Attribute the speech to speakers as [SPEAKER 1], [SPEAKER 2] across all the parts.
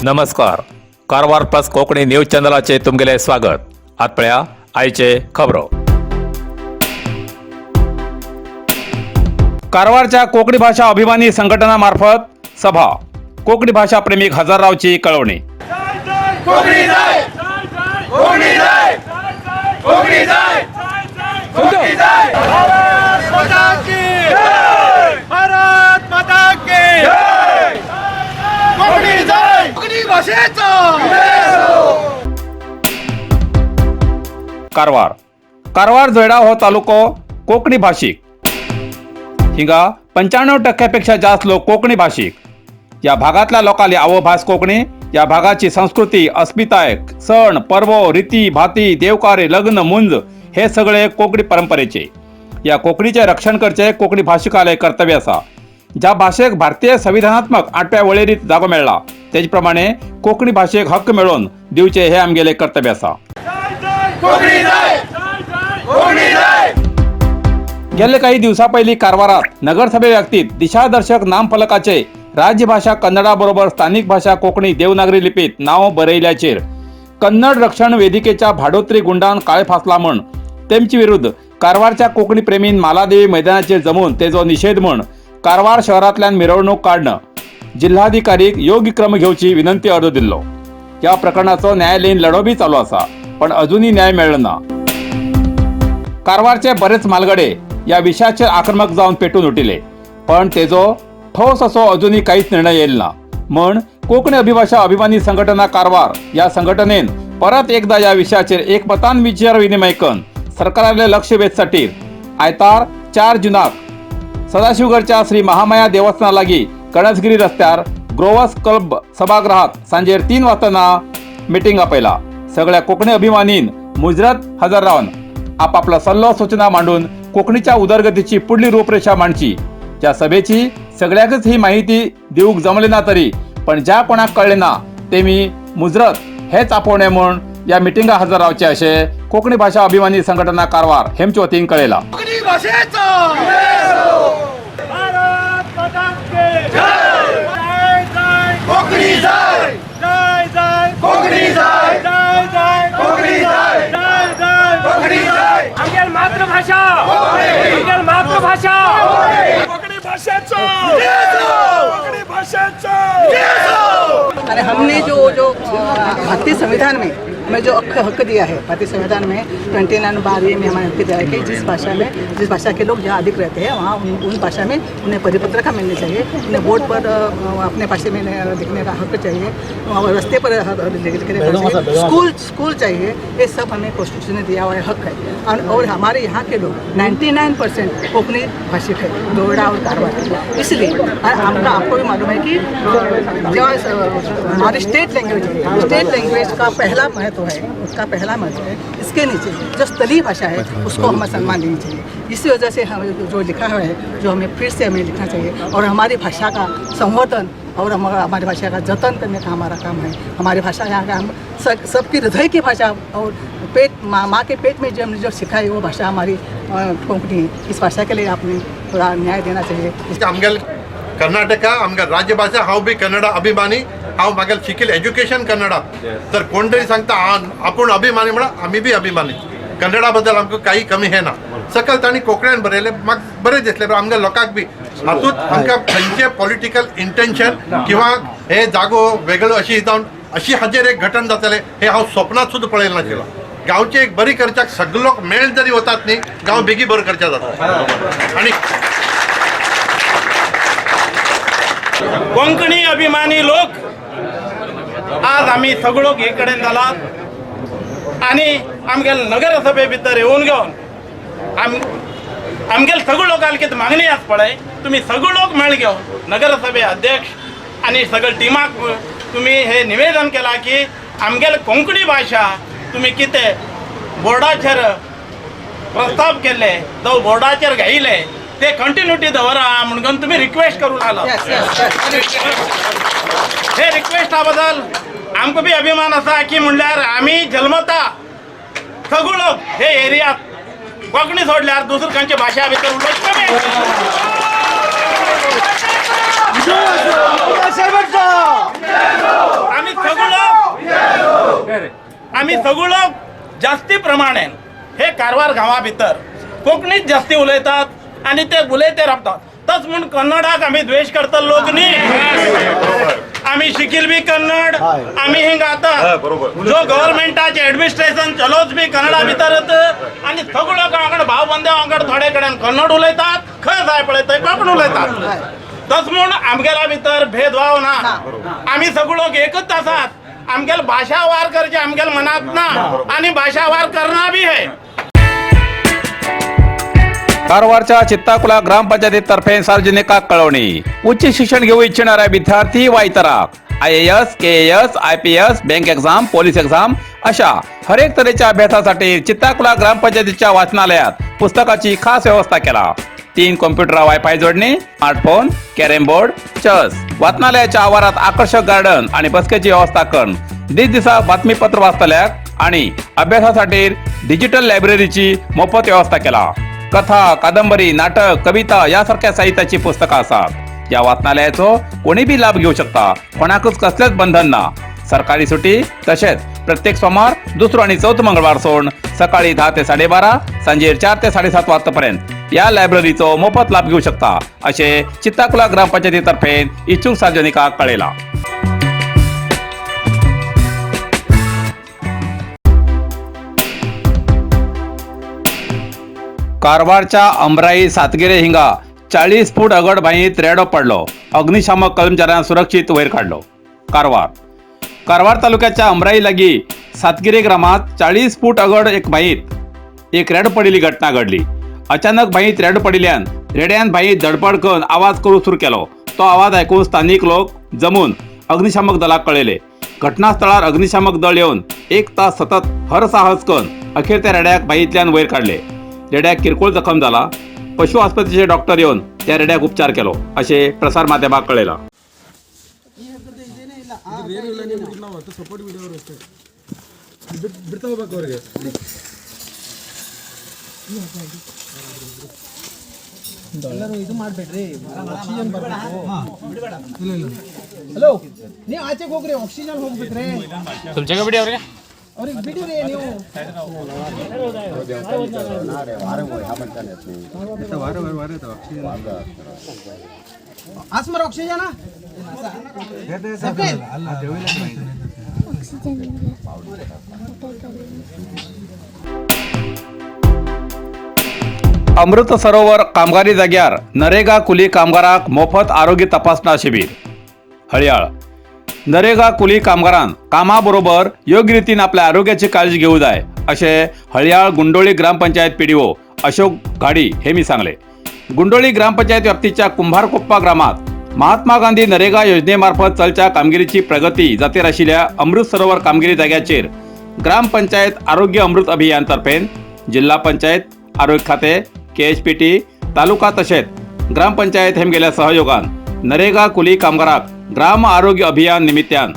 [SPEAKER 1] नमस्कार, Karwar plus Konkani news चॅनलाचे तुमगेले स्वागत. आत पळया आयचे खबरो. कारवारच्या कोंकणी भाषा अभिमानी संघटना मार्फत सभा. कोंकणी भाषा प्रेमीक हजर रावची कळवणी.
[SPEAKER 2] कोंकणी जाय, कोंकणी जाय, कोंकणी जाय, कोंकणी जाय.
[SPEAKER 3] भारत माता की जय! भारत माता की जय!
[SPEAKER 2] कोंकणी जाय.
[SPEAKER 3] कोंकणी भाषेचा.
[SPEAKER 1] कारवार. कारवार जोयडा हो तालुको कोंकणी भाशीक. हिंगा 95 टक्क्यापेक्षा जास्त लोक कोंकणी भाशीक. या भागातल्या लोकांली आवभास कोंकणी. या भागाची संस्कृती, अस्मिताय, सण पर्व, रीती भाती, देवकार्य, लग्न मुंज हे सगळे कोंकणी परंपरेचे. या कोंकणीचे रक्षण करचे कोंकणी भाशिकाले कर्तव्य आसा. ज्या भाशेक भारतीय संविधानात्मक आठव्या वळेरीत जागो मेळ्ळा, तेज प्रमाणे कोंकणी भाशेक हक्क मेळोवन दिवचे हे आमगेले कर्तव्य आसा.
[SPEAKER 2] कोंकणी जाय, कोंकणी जाय.
[SPEAKER 1] गेले काही दिवसा पयलीं कारवारात नगरसभे व्याप्तीत दिशादर्शक नामफलकाचे राज्यभाषा कन्नडा बरोबर स्थानिक भाषा कोंकणी देवनागरी लिपीत नाव बरयल्याचेर कन्नड रक्षण वेदिकेच्या भाडोत्री गुंडान काळे फासला म्हण तेमचे विरुद्ध कारवारच्या कोंकणी प्रेमीन मालादेवी मैदानाचेर जमून तेजो निषेध म्हण कारवार शहरांतल्यान मिरवणूक काडणं जिल्हाधिकारीक योग्य क्रम घेवची विनंती अर्ज दिल्लो. या प्रकरणाचो न्यायालयीन लढो बी चालू आसा, पण अजूनही न्याय मेळ्ळो ना. कारवारचे बरेच मालगडे या विशयाचेर आक्रमक जावन पेटून उठिले, पण तेजो ठोस असो अजूनही काहीच निर्णय येईल ना म्हण कोंकणी अभिभाषा अभिमानी संघटना कारवार या संघटनेन परत एकदा या विषयाचेर एकमतान विचार विनिमय करून सरकाराले लक्ष वेधसाठी आयतार 4 जुनाक सदाशिवगडच्या श्री महामाया देवस्थाना लागी कणसगिरी रस्त्यार ग्रोवस क्लब सभागृहात सांजेर 3 वाजताना मिटिंग आपयला. सगळ्या कोकणी अभिमानीन मुजरत हजर रावन आपापला सल्लो सूचना मांडून कोकणीच्या उदरगतीची पुढली रूपरेषा मांडची. त्या सभेची सगळ्याकच ही माहिती दिवूक जमली ना, तरी पण ज्या कोणाक कळले ना ते मी मुजरत हेच आपोवणे म्हूण या मिटिंगा हजर रावचे अशे कोकणी भाषा अभिमानी संघटना कारवार हेमचे वतीन कळयला.
[SPEAKER 2] कोंकणी भाषेचो.
[SPEAKER 3] भारत माता की जय! जय जय.
[SPEAKER 2] कोंकणी जाय.
[SPEAKER 3] जय जय.
[SPEAKER 2] कोंकणी जाय.
[SPEAKER 3] जय जय.
[SPEAKER 2] कोंकणी जाय.
[SPEAKER 3] जय जय.
[SPEAKER 2] कोंकणी जाय.
[SPEAKER 3] आमगेल मातृभाषा, आमगेल मातृभाषा
[SPEAKER 2] कोंकणी भाषेचो.
[SPEAKER 3] कोंकणी भाषेचा.
[SPEAKER 4] अरे, हमने जो जो भारतीय संविधान में हमें जो हक हक दिया है, भारतीय संविधान में 29 बार ए में हमें हक दिया है कि जिस भाषा में, जिस भाषा के लोग जहाँ अधिक रहते हैं, वहाँ उन भाषा में उन्हें परिपत्र मिलनी चाहिए, उन्हें बोर्ड पर अपने भाषा में लिखने का हक चाहिए और रास्ते पर लिखने का चाहिए, स्कूल स्कूल चाहिए. ये सब हमें कॉन्स्टिट्यूशन ने दिया हुआ हक है और हमारे यहाँ के लोग 99% कोंकणी भाषिक है, जोयडा और कारवार. इसलिए और आपका आपको भी मालूम है कि जो हमारी स्टेट लैंग्वेज है, स्टेट लैंग्वेज का पहला महत्व है, उसका पहला महत्व है. इसके नीचे जो स्थलीय भाषा है, उसको हमें सम्मान देनी चाहिए. इसी वजह से हमें जो लिखा हुआ है, जो हमें फिर से हमें लिखना चाहिए और हमारी भाषा का संवर्धन और हमारी भाषा का जतन करने का हमारा काम है. हमारी भाषा यहाँ का हम सबकी हृदय की भाषा और पेट माँ माँ के पेट में जो हमने जो सीखा है, वो भाषा हमारी कोंकणी है. इस भाषा के लिए आपने थोड़ा न्याय देना चाहिए.
[SPEAKER 5] आमगेल कर्नाटका आमगेल राज्यभाषा. हांव बी कन्नडा अभिमानी. हांव म्हागेल शिकील एज्युकेशन कन्नडा. तर कोण तरी सांगता आपूण अभिमानी म्हणून आमी बी अभिमानी. कन्नडा बद्दल आमकां काही कमी हे ना. सकल तांणी कोंकण्यान बरयलें, म्हाका बरें दिसलें. पण आमगे लोकांक बी हातूंत आमकां खंयचे पॉलिटिकल इंटेन्शन किंवा हे जागो वेगळो अशी जावन अशी हाजेर एक घटन जातलें हें हांव स्वप्नात सुद्दां पळयलें नाशिल्लो. गांवचे एक बरी करच्याक सगळे लोक मेळ जरी वतात न्ही, गांव बेगी बरो करच्या जाता आणि
[SPEAKER 6] कोंकणी अभिमानी लोक, आज आमी सगळो हे कडेन जालात आनी आमगेले नगरसभे भितर येवन घेवन आमगेले सगळे लोकांक कितें मागणी आसा पळय, तुमी सगळे लोक मेळ घेवन नगरसभे अध्यक्ष आनी सगळे टिमाक तुमी हे निवेदन केलां की आमगेले कोंकणी भाशा तुमी कितें बोर्डाचेर प्रस्ताव केल्ले जावं बोर्डाचेर घायले ते कंटिन्युटी दवरा म्हणून तुमी रिक्वेस्ट करूं लागला.
[SPEAKER 4] Yes.
[SPEAKER 6] हे रिक्वेस्टा बद्दल आमकां बी अभिमान आसा की म्हणल्यार आमी जल्मता सगळो लोक हे एरियात कोंकणी सोडल्यार दुसरी खंयच्या भाशा भितर उलोवची कमी. आमी सगळो आमी सगळो जास्ती प्रमाणेन हे कारवार गांवा भितर कोंकणीच जास्ती उलयतात आनी ते उलयते रावतात. तस म्हूण कन्नडाक आमी द्वेश करता लोक न्ही. आमी शिकील बी कन्नड, आमी हिंगा आतां जो गव्हर्मेंटाचे एडमिनिस्ट्रेशन चलोच बी कन्नडा भितरच आनी सगळो गांवाकडेन भाव बंद्या वांगड थोडे कडेन कन्नड उलयतात, खंय जाय पळय थंय कोंकणी उलयतात. तस म्हूण आमगेल्या भितर भेदभाव ना. आमी सगळो लोक एकच आसात. आमगेल भाशा वार करचे आमगेल मनात ना आनी भाशा वार करना बी हे.
[SPEAKER 1] कारवारच्या चित्ताकुला ग्रामपंचायतीतर्फे सार्वजनिकाक कळवणी. उच्च शिक्षण घेऊ इच्छिणाऱ्या विद्यार्थी वा इतराक IAS, KAS, IPS, bank exam, police exam अशा हरेक तऱ्हेच्या अभ्यासासाठी चित्ताकुला ग्रामपंचायतीच्या वाचनालयात पुस्तकाची खास व्यवस्था केला. 3 कॉम्प्युटर वायफाय जोडणी, स्मार्टफोन, कॅरम बोर्ड, चेस, वाचनालयाच्या आवारात आकर्षक गार्डन आणि बसकेची व्यवस्था करून दिसदिसा बातमीपत्र वाचतल्याक आणि अभ्यासासाठी डिजिटल लायब्ररीची मोफत व्यवस्था केला. कथा, कादंबरी, नाटक, कविता यासारख्या साहित्याची पुस्तकं आसात. या वाचनालयाचो कोणी बी लाभ घेऊ शकता. कोणाकच कसलेच बंधन ना. सरकारी सुटी तसेच प्रत्येक सोमवार, दुसरो आणि चौथो मंगळवार सोडून सकाळी 10 ते 12:30, सांजेर 4 ते 7:30 वाजतापर्यंत या लायब्ररीचो मोफत लाभ घेऊ शकता असे चित्ताकुला ग्रामपंचायतीतर्फे इच्छुक सार्वजनिकाक कळेला. कारवारच्या अमराई सातगिरे हिंगा 40 फूट अगड बांयत रेडो पडलो. अग्निशामक कर्मचाऱ्यांक सुरक्षीत वयर काडलो. कारवार कारवार तालुक्याच्या अमराई लागी सातगिरे ग्रामात 40 फूट अगड एक बांयत एक रेडो पडिल्ली घटना घडली. अचानक बांयत रेडो पडिल्ल्यान रेड्यान बांयत धडपड करून आवाज करूंक सुरू केलो. तो आवाज आयकून स्थानीक लोक जमून अग्निशामक दलाक कळयले. घटनास्थळार अग्निशामक दळ येवन 1 तास सतत हरसाहस करून अखेर त्या रेड्याक बांयतल्यान वयर काडले. रेड्याक किरकोळ जखम जाला. पशु आस्पत्रेचे डॉक्टर येवन त्या रेड्याक उपचार केलो अशें प्रसार माध्यमाक कळयलां.
[SPEAKER 4] ಹಲೋ, ನೀವು ಆಚೆಗೆ ಹೋಗ್ರಿ, ಆಕ್ಸಿಜನ್ ಹೋಗ್ಬೇಕ್ರಿ ಅವ್ರಿಗೆ ಬಿಡಿರಿ ನೀವು. ಆಸ್ಮರ್ ಆಕ್ಸಿಜನ್.
[SPEAKER 1] अमृत सरोवर कामगारी जाग्यार नरेगा कुली कामगाराक मोफत आरोग्य तपासणा शिबीर. हळयाळ नरेगा कुली कामगारान कामा बरोबर योग्य रितीन आपल्या आरोग्याची काळजी घेऊ जाय अशें हळयाळ गुंडोळी ग्रामपंचायत पीडीओ अशोक घाडी हे मी सांगले. गुंडोळी ग्रामपंचायत व्याप्तीच्या कुंभारकोप्पा ग्रामात महात्मा गांधी नरेगा योजनेमार्फत चलच्या कामगिरीची प्रगती जातीर आशिल्ल्या अमृत सरोवर कामगिरी जाग्याचेर ग्रामपंचायत आरोग्य अमृत अभियान तर्फेन जिल्हा पंचायत आरोग्य खाते, KHPT, तालुका तशेंच ग्रामपंचायत हेमगेल्या सहयोगान नरेगा कुली कामगाराक ग्राम आरोग्य अभियान निमित्यान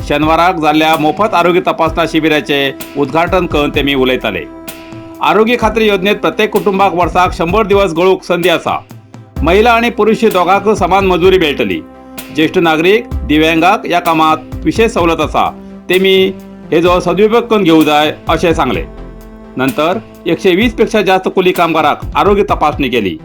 [SPEAKER 1] शेनवाराक जाल्ल्या मोफत आरोग्य तपासणा शिबिराचे उद्घाटन करून ते मी उलयताले. आरोग्य खात्री योजनेत प्रत्येक कुटुंबाक वर्साक 100 दिवस गळूंक संदी आसा. महिला आणि पुरुष दोगांक समान मजुरी मेळटली. ज्येष्ठ नागरीक, दिव्यांगाक ह्या कामात विशेष सवलत आसा. तेमी हेजो सदुपयोग करून घेवंक जाय अशें सांगलें. नंतर 120 पेक्षा जास्त कुली कामगाराक आरोग्य तपासणी केली.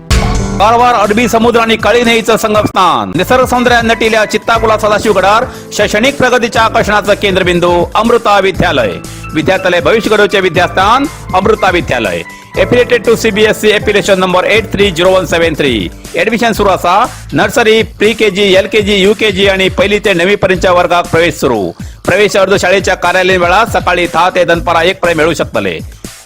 [SPEAKER 1] कारवार अरबी समुद्र आणि काळी न्हंयेचं संगमस्थान, निसर्ग सौंदर्यान नटिल्या चित्ताकुला सदाशिवगडार शैक्षणिक प्रगतीच्या आकर्षणाचं केंद्रबिंदू अमृता विद्यालय. विद्यार्थ्यालय भविष्य घडवचे विद्यास्थान Amrita Vidyalaya. Affiliated to CBSE, affiliation number 830173. Admission सुरू असा. Nursery, pre KG, LKG, UKG आणि पहिली ते नववी पर्यंतच्या वर्गात प्रवेश सुरू. प्रवेश अर्ज शाळेच्या कार्यालयीन वेळात सकाळी 10 ते दनपारा 1 पर्यंत मिळू शकतले.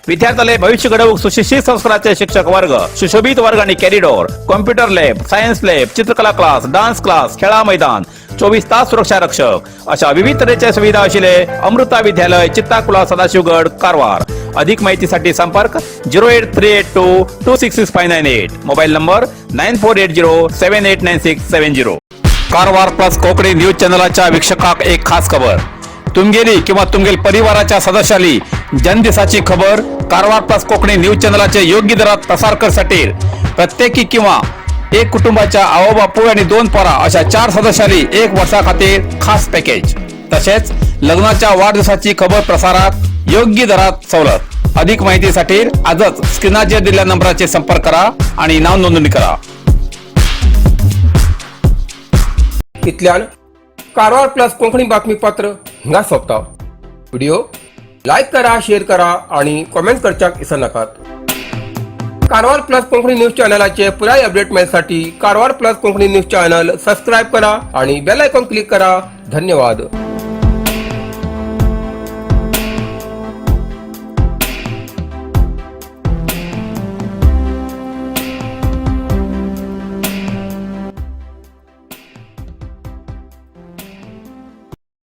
[SPEAKER 1] विद्यार्थ्याले भविष्य घडवूक सुशिक्षित संस्काराचे शिक्षक वर्ग, सुशोभित वर्ग आणि corridor, computer lab, science lab, चित्रकला क्लास, डान्स क्लास, खेळा मैदान, 24 तास सुरक्षा रक्षक अशा विविध तऱ्हेच्या सुविधा असलेले अमृता विद्यालय, चित्ताकुला, सदाशिवगड, कारवार. अधिक माहितीसाठी संपर्क 08382266598, mobile number 9480789670. Karwar plus Konkani news चॅनलाच्या वीक्षकाक एक खास खबर. तुमगेली किंवा तुमगेल परिवाराच्या सदस्याली जनदिसाची खबर कारवार प्लस कोकणी न्यूज चॅनलाचे योग्य दरात प्रसार करसाठी प्रत्येकी किंवा एक कुटुंबाच्या आवो बापूय आणि 2 पोरां अशा 4 सदस्यांनी 1 वर्सा खातीर खास पॅकेज. तसेच लग्नाच्या वाढदिवसाची खबर प्रसारात योग्य दरात सवलत. अधिक माहितीसाठी आजच स्क्रीनाचेर दिलेल्या नंबराचे संपर्क करा आणि नाव नोंदणी करा.
[SPEAKER 7] इतल्यान कारवार प्लस कोंकणी बातमीपत्र हिंगा सोंपता. व्हिडिओ लायक करा, शेअर करा आणि कॉमेंट करच्याक विसरनाकात. कारवार प्लस कोंकणी न्यूज चॅनलाचे पुराय update मेळसाठी Karwar plus Konkani news channel subscribe करा आणि बेल आयकॉन क्लिक करा. धन्यवाद.